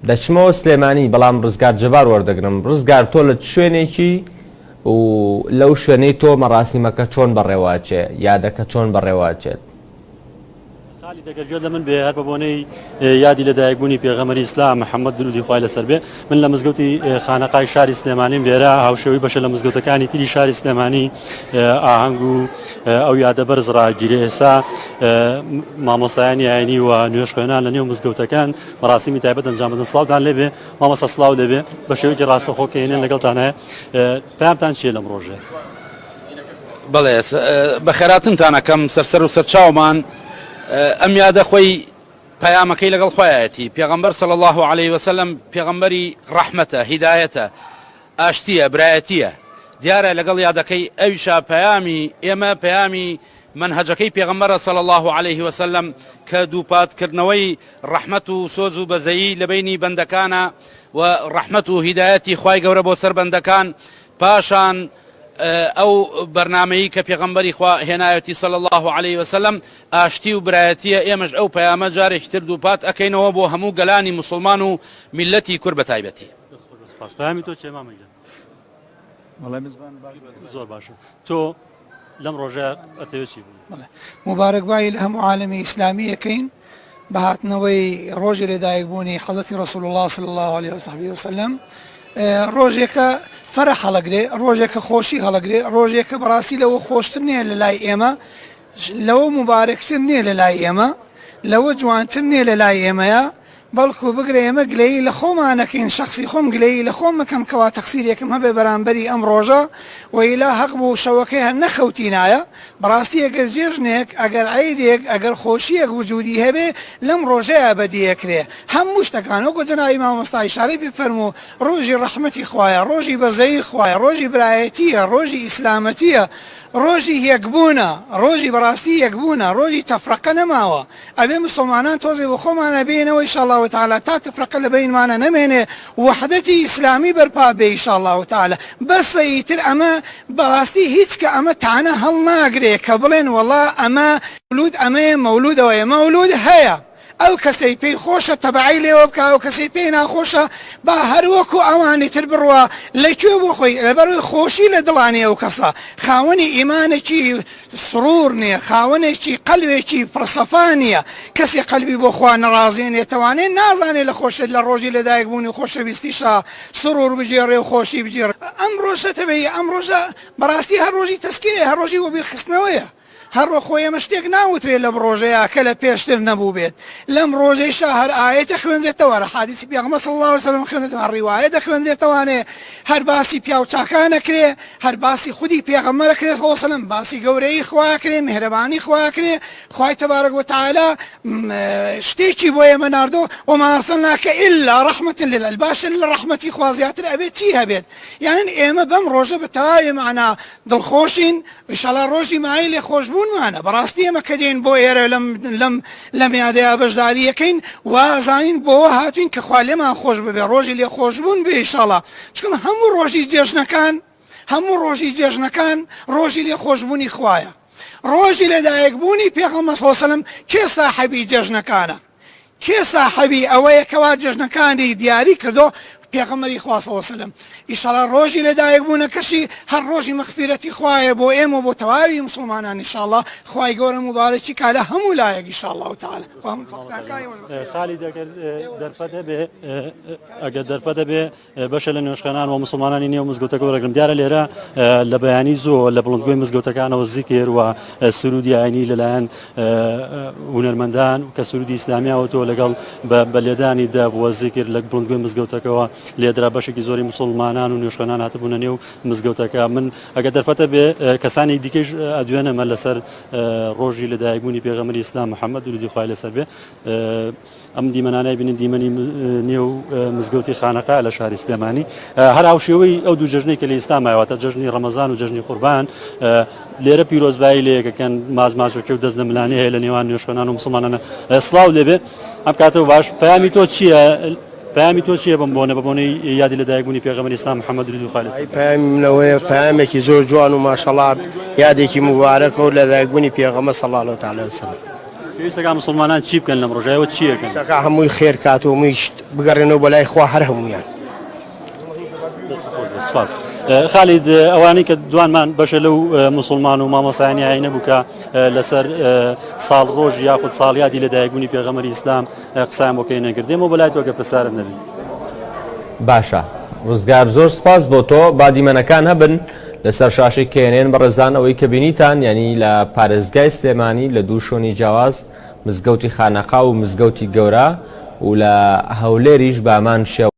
دەچمەوە سلێمانی بەڵام ڕزگار جەبار وەردەگرم ڕزگار تۆ لە چ شوێنێکی و لەو شوێنەی تۆ مەڕاسیمەکە چۆن بەڕێوەچێ یادەکە چۆن بەڕێوەچێت؟ خالید ئەگەر گوێت لە من بێ هەر بە بۆنەی یادی لەدایکبوونی پێغەمبەری ئیسلام محەممەد درودی خوای لەسەر بێ من لە مزگەوتی خانەقای شاری سلێمانیم لێرە هاوشێوەی بەشە لە مزگەوتەکانی تری شاری سلێمانی ئاهەنگ و ئەو یادە بەرز ڕاگیرێ ئێستا مامۆستایانی ئاینی و نوێژخوێنان لە نێو مزگەوتەکان مەراسیمی تایبەت ئەنجام بدەن سڵاوتان لێبێ مامۆستا سڵاو لێبێ بە شێوەیەکی ڕاستەخۆ کە هێنێن لەگەڵتان هەیە پەیامتان چییە لەم ڕۆژێ؟ بەڵێ بەخێراتنتان ئەکەم سەرسەر و سەرچاومان ئەم یادە خۆی پەیامەکەی لەگەڵ خۆیەتی پێغەمبەر صلی الله علیه وسلم پێغەمبەری ڕەحمەتە هیدایەتە ئاشتییە، برایەتییە. دیارە لەگەڵ یادەکەی ئەویشا پەیامی ئێمە پەیامی مەنهەجەکەی پێغەمبەرە صلی اللە علیه وسلم کە دووپات کردنەوەی ڕەحمەت و سۆز و بەزەیی لە بەینی بەندەکانە و ڕەحمەت و هیدایەتی خوای گەورە بۆ سەر بەندەکان پاشان ئەو بەرنامەیی کە پێغەمبەری خوا هێنایەتی صلی اللە علیه وسلم ئاشتی و برایەتییە ئێمەش ئەو پەیامە جارێکی تر دووپات ئەکەینەوە بۆ هەموو گەلانی موسڵمان و میللەتی کورد بە تایبەتی. دەست خۆش سپاس پەیامی تۆ چیە مامە گیان؟ وەڵای من زمانم باش نییە. زۆر باشە تۆ لەم ڕۆژە ئەتەوێت چی بڵێی؟ بەڵێ موبارەکبایی لە هەموو عالەمی ئیسلامی ئەکەین بە هاتنەوەی ڕۆژی لەدایکبوونی حەزرەتی ڕەسوڵ اللە صلی اللە علیه وصحبه وسلم ڕۆژێکە فەرح هەڵەگرێ ڕۆژێکە خۆشی هەڵەگرێ ڕۆژێکە بەڕاستی لەوە خۆشتر نییە لە لای ئێمە لەوە موبارەکتر نییە لە لای ئێمە لەوە جوانتر نییە لە لای ئێمەیە بەڵکو بگرە ئێمە گلەیی لە خۆمان ئەکەین، شەخسی خۆم گلەیی لە خۆم ئەکەم کەوا تەقسیرێکم هەبێ بەرامبەری ئەم ڕۆژە، وەیلا هەق بوو شەوەکەی هەر نەخەوتینایە، بەڕاستی ئەگەر جێژنێک، ئەگەر عەیدێک، ئەگەر خۆشییەک وجودی هەبێ لەم ڕۆژەیا بەدی ئەکرێ، هەموو شتەکان وەکو جەنابی مامۆستا ئیشارەی پێ فەرموو، ڕۆژی ڕەحمەتی خوایە، ڕۆژی بەزەیی خوایە، ڕۆژی برایەتییە، ڕۆژی ئیسلامەتییە، ڕۆژی یەکبوونە، ڕۆژی بەڕاستی یەکبوونە، ڕۆژی تەفرەقە نەماوە. ئەبێ موسڵمانان تۆزێ بە خۆمانا بێینەوە ان شاء اللە تعالی تا تفرقە لە بەینمانا نەمێنێ وەحدەتی ئیسلامی بەرپا بێ ان شاء اللە تعالی بەسە ئیتر ئەمە بەڕاستی هیچ کە ئەمە تانە هەڵناگرێ کە بڵێن وەڵا ئەمە مەولود ئەمەیە مەولود ئەوەیە مەولود هەیە ئەو کەسەی پێی خۆشە تەبعی لێوە بکا ئەو کەسەی پێی ناخۆشە با هەر وەکو ئەوانی تر بڕوا لە کوێ بۆ خۆی لەبەرئەوەی خۆشی لە دڵانی ئەو کەسە خاوەنی ئیمانێکی سڕوور نیە خاوەنێکی قەلوێکی پڕ سەفا نیە کەسێ قەلبی بۆ خوا نەڕازێنێ تەوانێ نازانێ لە خۆشت لە ڕۆژی لەدایک بوونی و خۆشەویستیشا سڕوور بگێڕێ و خۆشی بگێڕێ ئەم ڕۆژە تەبەی ئەم ڕۆژە بەڕاستی هەر ڕۆژی تەسکیرەیە هەر ڕۆژی وەبیر خستنەوەیە هەر ڕۆ خۆ ئێمە شتێک ناوترێ لەم ڕۆژەیا کە لە پێشتر نەبووبێت لەم ڕۆژەیشا هەر ئایەت ئەخوێنرێتەوە هەر حادیسی پێغەمبەر صلی اللە علیه وسلم ئەخوێنرێتەوە هەر ڕیوایەت ئەخوێنرێتەوانێ هەر باسی پیاو چاکان ئەکرێ هەر باسی خودی پێغەمبەر ئەکرێ صلی اللە علیە وسلم باسی گەورەیی خوا ئەکرێ میهرەبانی خوا ئەکرێ خوای تبارک وتعالی شتێکی بۆ ئێمە ناردۆ وما ارسلناک الا رحمة للعالمین باشە لە ڕەحمەتی خوا زیاتر ئەبێت چی هەبێت یانن ئێمە بەم ڕۆژە بە تەواوی مەعنا دڵخۆشین ئیشەڵا ڕۆژی مایەی لێخۆشبوونمانە بەڕاستی ئێمە کە دێین بۆ ئێرە لەم لەم لەم یادەیا بەشداری ئەکەین وا ئەزانین بۆوە هاتوین کە خوا لێمان خۆش ببێ ڕۆژی لێخۆشبوون بێ ئیشەڵا چونکە هەموو ڕۆژی جێژنەکان هەموو ڕۆژی جێژنەکان ڕۆژی لێخۆشبوونی خوایە ڕۆژی لەدایکبوونی پێغەمبەر صلی اللە علیه وسلم کێ ساحەبی جێژنەکانە کێ ساحەبی ئەوەیە کەوا جەژنەکانی دیاری کردۆ پێغەمبەری خوا صلی اللە وسلم ئیشەڵا ڕۆژی لەدایک بوونەکەشی هەر ڕۆژی مەغفیرەتی خوایە بۆ ئێمە و بۆ تەواوی موسڵمانان ئیشاڵا خوای گەورە موبارەکی کا لە هەموو لایەک ئیشاڵا و تعالی خوا موفەقتان کا ئێوەش بەخێر خالید ئەگەر دەرفەت هەبێ ئەگەر دەرفەت هەبێ بەشێ لە نوێژخوێنان و موسڵمانانی نێو مزگەوتەکە وەرەگرم دیارە لێرە لە بەیانی زۆ لە بڵندگۆی مزگەوتەکانەوە زیکر و سرودی ئاینی لەلایەن هونەرمەندان کە سرودی ئیسلامیاوەتەوە لەگەڵ بە لێدانی دەف و زیکر لە بڵندگۆی مزگەوتەکەوە لێدرا بەشێکی زۆری مسلمانان و نوێژخوێنان هاتبوونە نێو مزگەوتەکە من ئەگەر دەرفەتە بێ کەسانی دیکەش ئەدوێنەمە لەسەر ڕۆژی لەدایکبوونی پێغەمبەری ئیسلام محەممەد درودی خوای لەسەر بێ ئەم دیمەنانەی بینین دیمەنی نێو مزگەوتی خانەقا لە شاری سلێمانی هەر هاوشێوەی ئەو دوو جەژنەی کە لە ئیسلام مایواتە جەژنی ڕەمەزان و جەژنی قوربان لێرە پیرۆزبایی لە یەکەکەن ماز ماچۆکە و دەست لە ملانی هەیە لە نێوان نوێژخوێنان و مسلمانانە سڵاو لێبێ ئەم کاتەوە باش پەیامی تۆ چییە؟ پەیامی تۆ چییە بەم بۆنە بە بۆنەی یادی لەدایکبوونی پێغەمبەری ئیسلام محەممەد درود خوای لەسەر پەیامی منەوەیە پەیامێکی زۆر جوان و ماشەڵا یادێکی موبارەکە و لەدایکبوونی پێغەمبەر صلی الله تعالی وسلم. پێویستەکە مسلمانان چی بکەن لەم ڕۆژایەوە چی ئەکەن؟ پێویستەکە هەمووی خێر کات و هەمووی شت بگەڕێنەوە بۆ لای خوا هەر هەموویان. سپاس خالید ئەوانەی کە دوانمان بەشە لەو مسلمان و مامۆسایانی ئاینە بوو کە لەسەر ساڵ ڕۆژ یاخود ساڵیادی لەدایکبوونی پێغەمبەری ئیسلام قسەیان بۆ کەی نەکرد دێمەوە بەلای تۆ گەر پرسیارت نەبی. باشە ڕزگار زۆر سپاس بۆ تۆ با دیمەنەکان هەبن لەسەر شاشەی کێنێن بەڕێزان ئەوەی کە بینیتان یعنی لە پارێزگای سلێمانی لە دوو شۆنی جیاواز مزگەوتی خانەقا و مزگەوتی گەورە و لە هەولێریش بامان شێوە.